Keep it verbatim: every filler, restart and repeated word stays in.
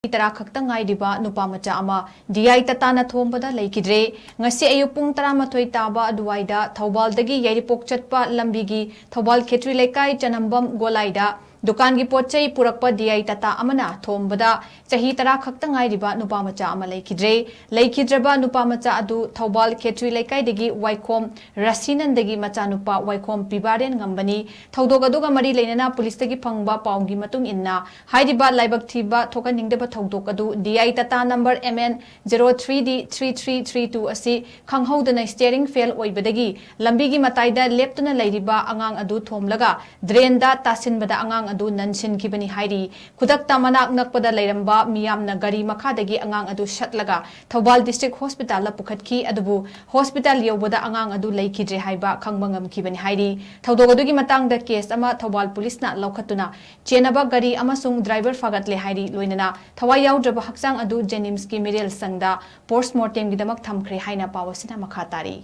ꯆꯍꯤ ꯇꯔꯥ ꯈꯛꯇ ꯉꯥꯏꯔꯤꯕ ꯅꯨꯄꯥ ꯃꯆꯥ ꯑꯃ ꯗꯤ ꯑꯥꯏ ꯇꯥꯇꯥꯅ ꯊꯣꯝꯕꯗ ꯂꯩꯈꯤꯗ꯭ꯔꯦ꯫ ꯉꯁꯤ ꯑꯌꯨꯛ ꯄꯨꯡ ꯇꯔꯥꯃꯥꯊꯣꯏ ꯇꯥꯕ ꯑꯗꯨꯋꯥꯏꯗ ꯊꯧꯕꯥꯜꯗꯒꯤ ꯌꯥꯏꯔꯤꯄꯣꯛ ꯆꯠꯄ ꯂꯝꯕꯤꯒꯤ ꯊꯧꯕꯥꯜ ꯈꯦꯇ꯭ꯔꯤ ꯂꯩꯀꯥꯏ ꯆꯅꯝꯕꯝ ꯒꯣꯂꯥꯏꯗ ꯗꯨꯀꯥꯟꯒꯤ ꯄꯣꯠ ꯆꯩ ꯄꯨꯔꯛꯄ ꯗꯤ ꯑꯥꯏ ꯇꯥꯇꯥ ꯑꯃꯅ ꯊꯣꯝꯕꯗ ꯆꯍꯤ ꯇꯔꯥ ꯈꯛꯇ ꯉꯥꯏꯔꯤꯕ ꯅꯨꯄꯥ ꯃꯆꯥ ꯑꯃ ꯂꯩꯈꯤꯗ꯭ꯔꯦ꯫ ꯂꯩꯈꯤꯗ꯭ꯔꯕ ꯅꯨꯄꯥ ꯃꯆꯥ ꯑꯗꯨ ꯊꯧꯕꯥꯜ ꯈꯦꯇ꯭ꯔꯤ ꯂꯩꯀꯥꯏꯗꯒꯤ ꯋꯥꯏꯈꯣꯝ ꯔꯥꯁꯤꯅꯟꯗꯒꯤ ꯃꯆꯥꯅꯨꯄꯥ ꯋꯥꯏꯈꯣꯝ ꯄꯤꯕꯥꯔꯦꯟ ꯉꯝꯕꯅꯤ꯫ ꯊꯧꯗꯣꯛ ꯑꯗꯨꯒ ꯃꯔꯤ ꯂꯩꯅꯅ ꯄꯨꯂꯤꯁꯇꯒꯤ ꯐꯪꯕ ꯄꯥꯎꯒꯤ ꯃꯇꯨꯡ ꯏꯟꯅ, ꯍꯥꯏꯔꯤꯕ ꯂꯥꯏꯕꯛ ꯊꯤꯕ ꯊꯣꯛꯍꯟꯅꯤꯡꯗꯕ ꯊꯧꯗꯣꯛ ꯑꯗꯨ D I Tata number M N zero three D three three three two ꯑꯁꯤ ꯈꯪꯍꯧꯗꯅ ꯁ꯭ꯇꯤꯌꯔꯤꯡ ꯐꯦꯜ ꯑꯣꯏꯕꯗꯒꯤ ꯂꯝꯕꯤꯒꯤ ꯃꯇꯥꯏꯗ ꯂꯦꯞꯇꯨꯅ ꯂꯩꯔꯤꯕ ꯑꯉꯥꯡ ꯑꯗꯨ ꯊꯣꯝꯂꯒ ꯗ꯭ꯔꯦꯟꯗ ꯇꯥꯁꯤꯟꯕꯗ ꯑꯉꯥꯡ ꯑꯗꯨ ꯅꯟꯁꯤꯟꯈꯤꯕꯅꯤ ꯍꯥꯏꯔꯤ꯫ ꯈꯨꯗꯛꯇ ꯃꯅꯥꯛ ꯅꯛꯄꯗ ꯂꯩꯔꯝꯕ ꯃꯤꯌꯥꯝꯅ ꯒꯥꯔꯤ ꯃꯈꯥꯗꯒꯤ ꯑꯉꯥꯡ ꯑꯗꯨ ꯁꯠꯂꯒ ꯊꯧꯕꯥꯜ ꯗꯤꯁꯇ꯭ꯔꯤꯛ ꯍꯣꯁꯄꯤꯇꯥꯜꯗ ꯄꯨꯈꯠꯈꯤ, ꯑꯗꯨꯕꯨ ꯍꯣꯁꯄꯤꯇꯥꯜ ꯌꯧꯕꯗ ꯑꯉꯥꯡ ꯑꯗꯨ ꯂꯩꯈꯤꯗ꯭ꯔꯦ ꯍꯥꯏꯕ ꯈꯪꯕ ꯉꯝꯈꯤꯕꯅꯤ ꯍꯥꯏꯔꯤ꯫ ꯊꯧꯗꯣꯛ ꯑꯗꯨꯒꯤ ꯃꯇꯥꯡꯗ ꯀꯦꯁ ꯑꯃ ꯊꯧꯕꯥꯜ ꯄꯨꯂꯤꯁꯅ ꯂꯧꯈꯠꯇꯨꯅ ꯆꯦꯟꯅꯕ ꯒꯥꯔꯤ ꯑꯃꯁꯨꯡ ꯗ꯭ꯔꯥꯏꯚꯔ ꯐꯥꯒꯠꯂꯦ ꯍꯥꯏꯔꯤ꯫ ꯂꯣꯏꯅꯅ ꯊꯋꯥꯏ ꯌꯥꯎꯗ꯭ꯔꯕ ꯍꯛꯆꯥꯡ ꯑꯗꯨ ꯖꯦꯅꯤꯝꯁꯀꯤ ꯃꯤꯔꯦꯜ ꯁꯪꯗ ꯄꯣꯁꯃꯣꯔꯇꯦꯝꯒꯤꯗꯃꯛ ꯊꯝꯈ꯭ꯔꯦ ꯍꯥꯏꯅ ꯄꯥꯎ ꯑꯁꯤꯅ ꯃꯈꯥ ꯇꯥꯔꯤ꯫